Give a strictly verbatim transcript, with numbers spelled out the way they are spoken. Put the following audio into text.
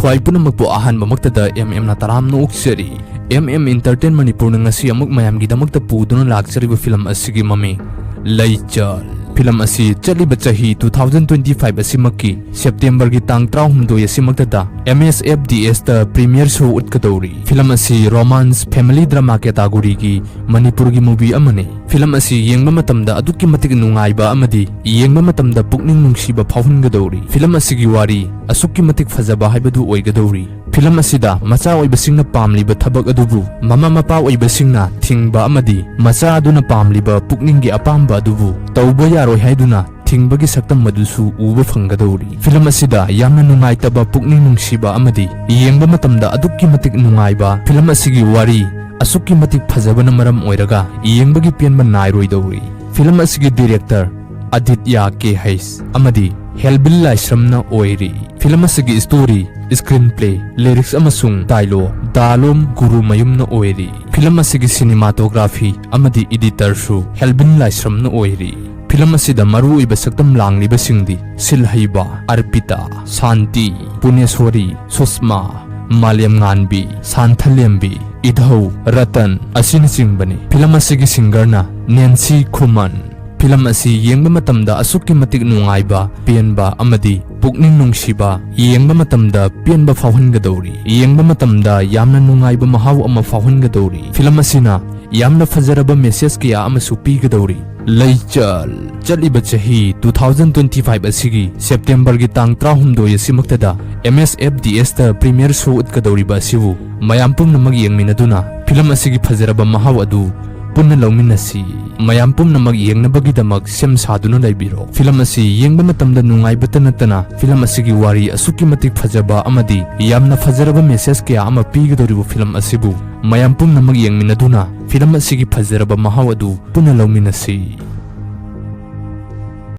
ꯚꯥꯏ ꯄꯨꯝꯅꯃꯛꯄꯨ ꯑꯍꯥꯟꯕꯃꯛꯇꯗ ꯑꯦꯝ ꯑꯦꯝꯅ ꯇꯔꯥꯝꯅ ꯑꯣꯛꯆꯔꯤ꯫ ꯑꯦꯝ ꯑꯦꯝ Entertainment ꯃꯅꯤꯄꯨꯔꯅ ꯉꯁꯤ ꯑꯃꯨꯛ ꯃꯌꯥꯝꯒꯤꯗꯃꯛꯇ ꯄꯨꯗꯨꯅ ꯂꯥꯛꯆꯔꯤꯕ ꯐꯤꯂꯝ ꯑꯁꯤꯒꯤ ꯃꯃꯤꯡ ꯂꯩꯆꯜ꯫ ꯐꯤꯂꯝ ꯑꯁꯤ ꯆꯠꯂꯤꯕ ꯆꯍꯤ two thousand twenty five ꯑꯁꯤꯃꯛꯀꯤ ꯁꯦꯞꯇꯦꯝꯕꯔꯒꯤ ꯇꯥꯡ ꯇꯔꯥꯍꯨꯝꯗꯣꯏ ꯑꯁꯤꯃꯛꯇꯗ M S F D S ꯇ premiere show ꯎꯠꯀꯗꯧꯔꯤ꯫ ꯐꯤꯂꯝ ꯑꯁꯤ romance, family drama category ꯒꯤ ꯃꯅꯤꯄꯨꯔꯒꯤ movie ꯑꯃꯅꯤ꯫ ꯐꯤꯂꯝ ꯑꯁꯤ ꯌꯦꯡꯕ ꯃꯇꯝꯗ ꯑꯗꯨꯛꯀꯤ ꯃꯇꯤꯛ ꯅꯨꯡꯉꯥꯏꯕ ꯑꯃꯗꯤ ꯌꯦꯡꯕ ꯃꯇꯝꯗ ꯄꯨꯛꯅꯤꯡ ꯅꯨꯡꯁꯤꯕ ꯐꯥꯎꯍꯟꯒꯗꯧꯔꯤ꯫ ꯐꯤꯂꯝ ꯑꯁꯤꯒꯤ ꯋꯥꯔꯤ ꯑꯁꯨꯛꯀꯤ ꯃꯇꯤꯛ ꯐꯖꯕ ꯍꯥꯏꯕꯗꯨ ꯑꯣꯏꯒꯗꯧꯔꯤ꯫ ꯐꯤꯂꯝ ꯑꯁꯤꯗ ꯃꯆꯥ ꯑꯣꯏꯕꯁꯤꯡꯅ ꯄꯥꯝꯂꯤꯕ ꯊꯕꯛ ꯑꯗꯨꯕꯨ ꯃꯃꯥ ꯃꯄꯥ ꯑꯣꯏꯕꯁꯤꯡꯅ ꯊꯤꯡꯕ ꯑꯃꯗꯤ ꯃꯆꯥ ꯑꯗꯨꯅ ꯄꯥꯝꯂꯤꯕ ꯄꯨꯛꯅꯤꯡꯒꯤ ꯑꯄꯥꯝꯕ ꯑꯗꯨꯕꯨ ꯇꯧꯕ ꯌꯥꯔꯣꯏ ꯍꯥꯏꯗꯨꯅ ꯊꯤꯡꯕꯒꯤ ꯁꯛꯇꯝ ꯑꯗꯨꯁꯨ ꯎꯕ ꯐꯪꯒꯗꯧꯔꯤ꯫ ꯐꯤꯂꯝ ꯑꯁꯤꯗ ꯌꯥꯝꯅ ꯅꯨꯡꯉꯥꯏꯇꯕ, ꯄꯨꯛꯅꯤꯡ ꯅꯨꯡꯁꯤꯕ ꯑꯃꯗꯤ ꯌꯦꯡꯕ ꯃꯇꯝꯗ ꯑꯗꯨꯛꯀꯤ ꯃꯇꯤꯛ ꯅꯨꯡꯉꯥꯏꯕ ꯐꯤꯂꯝ ꯑꯁꯤꯒꯤ ꯋꯥꯔꯤ ꯑꯁꯨꯛꯀꯤ ꯃꯇꯤꯛ ꯐꯖꯕꯅ ꯃꯔꯝ ꯑꯣꯏꯔꯒ ꯌꯦꯡꯕꯒꯤ ꯄꯦꯟꯕ ꯅꯥꯏꯔꯣꯏꯗꯧꯔꯤ꯫ ꯐꯤꯂꯝ ꯑꯁꯤꯒꯤ director ꯑꯗꯤꯇ꯭ꯌ ꯀꯦ ꯍꯩꯁ ꯑꯃꯗꯤ ꯍꯦꯜꯕꯤꯟ ꯂꯥꯏꯁ꯭ꯔꯝꯅ ꯑꯣꯏꯔꯤ꯫ ꯐꯤꯂꯝ ꯑꯁꯤꯒꯤ story, screenplay, lyrics ꯑꯃꯁꯨꯡ dialogue ꯗꯥꯂꯣꯝ ꯒꯨꯔꯨꯃꯌꯨꯝꯅ ꯑꯣꯏꯔꯤ꯫ ꯐꯤꯂꯝ ꯑꯁꯤꯒꯤ cinematography ꯑꯃꯗꯤ editor ꯁꯨ ꯍꯦꯜꯕꯤꯟ ꯂꯥꯏꯁ꯭ꯔꯝꯅ ꯑꯣꯏꯔꯤ꯫ ꯐꯤꯂꯝ ꯑꯁꯤꯗ ꯃꯔꯨꯑꯣꯏꯕ ꯁꯛꯇꯝ ꯂꯥꯡꯂꯤꯕꯁꯤꯡꯗꯤ ꯁꯤꯜꯍꯩꯕ, ꯑꯔꯄꯤꯇꯥ, ꯁꯥꯟꯇꯤ, ꯄꯨꯅꯦꯁꯣꯔꯤ, ꯁꯨꯁꯃꯥ, ꯃꯥꯂꯦꯝꯉꯥꯟꯕꯤ, ꯁꯥꯟꯊꯂꯦꯝꯕꯤ, ꯏꯙꯧ, ꯔꯇꯟ ꯑꯁꯤꯅꯆꯤꯡꯕꯅꯤ꯫ ꯐꯤꯂꯝ ꯑꯁꯤꯒꯤ singerꯅ ꯅꯦꯟꯁꯤ ꯈꯨꯃꯟ꯫ ꯐꯤꯂꯝ ꯑꯁꯤ ꯌꯦꯡꯕ ꯃꯇꯝꯗ ꯑꯁꯨꯛꯀꯤ ꯃꯇꯤꯛ ꯅꯨꯡꯉꯥꯏꯕ, ꯄꯦꯟꯕ ꯑꯃꯗꯤ ꯄꯨꯛꯅꯤꯡ ꯅꯨꯡꯁꯤꯕ, ꯌꯦꯡꯕ ꯃꯇꯝꯗ ꯄꯦꯟꯕ ꯐꯥꯎꯍꯟꯒꯗꯧꯔꯤ, ꯌꯦꯡꯕ ꯃꯇꯝꯗ ꯌꯥꯝꯅ ꯅꯨꯡꯉꯥꯏꯕ ꯃꯍꯥꯎ ꯑꯃ ꯐꯥꯎꯍꯟꯒꯗꯧꯔꯤ꯫ ꯐꯤꯂꯝ ꯑꯁꯤꯅ ꯌꯥꯝꯅ ꯐꯖꯔꯕ message ꯀꯌꯥ ꯑꯃꯁꯨ ꯄꯤꯒꯗꯧꯔꯤ꯫ ꯂꯩꯆꯜ꯫ ꯆꯠꯂꯤꯕ ꯆꯍꯤ two thousand twenty five ꯑꯁꯤꯒꯤ ꯁꯦꯞꯇꯦꯝꯕꯔꯒꯤ ꯇꯥꯡ ꯇꯔꯥꯍꯨꯝꯗꯣꯏ ꯑꯁꯤꯃꯛꯇꯗ M S F D S ꯇ premiere show ꯎꯠꯀꯗꯧꯔꯤꯕ ꯑꯁꯤꯕꯨ ꯃꯌꯥꯝ ꯄꯨꯝꯅꯃꯛ ꯌꯦꯡꯃꯤꯟꯅꯗꯨꯅ ꯐꯤꯂꯝ ꯑꯁꯤꯒꯤ ꯐꯖꯔꯕ ꯃꯍꯥꯎ ꯑꯗꯨ ꯄꯨꯟꯅ ꯂꯧꯃꯤꯟꯅꯁꯤ꯫ ꯃꯌꯥꯝ ꯄꯨꯝꯅꯃꯛ ꯌꯦꯡꯅꯕꯒꯤꯗꯃꯛ ꯁꯦꯝ ꯁꯥꯗꯨꯅ ꯂꯩꯕꯤꯔꯣ꯫ ꯐꯤꯂꯝ ꯑꯁꯤ ꯌꯦꯡꯕ ꯃꯇꯝꯗ ꯅꯨꯡꯉꯥꯏꯕꯇ ꯅꯠꯇꯅ ꯐꯤꯂꯝ ꯑꯁꯤꯒꯤ ꯋꯥꯔꯤ ꯑꯁꯨꯛꯀꯤ ꯃꯇꯤꯛ ꯐꯖꯕ ꯑꯃꯗꯤ ꯌꯥꯝꯅ ꯐꯖꯔꯕ message ꯀꯌꯥ ꯑꯃ ꯄꯤꯒꯗꯧꯔꯤꯕ ꯐꯤꯂꯝ ꯑꯁꯤꯕꯨ ꯃꯌꯥꯝ ꯄꯨꯝꯅꯃꯛ ꯌꯦꯡꯃꯤꯟꯅꯗꯨꯅ ꯐꯤꯂꯝ ꯑꯁꯤꯒꯤ ꯐꯖꯔꯕ ꯃꯍꯥꯎ ꯑꯗꯨ ꯄꯨꯟꯅ ꯂꯧꯃꯤꯟꯅꯁꯤ꯫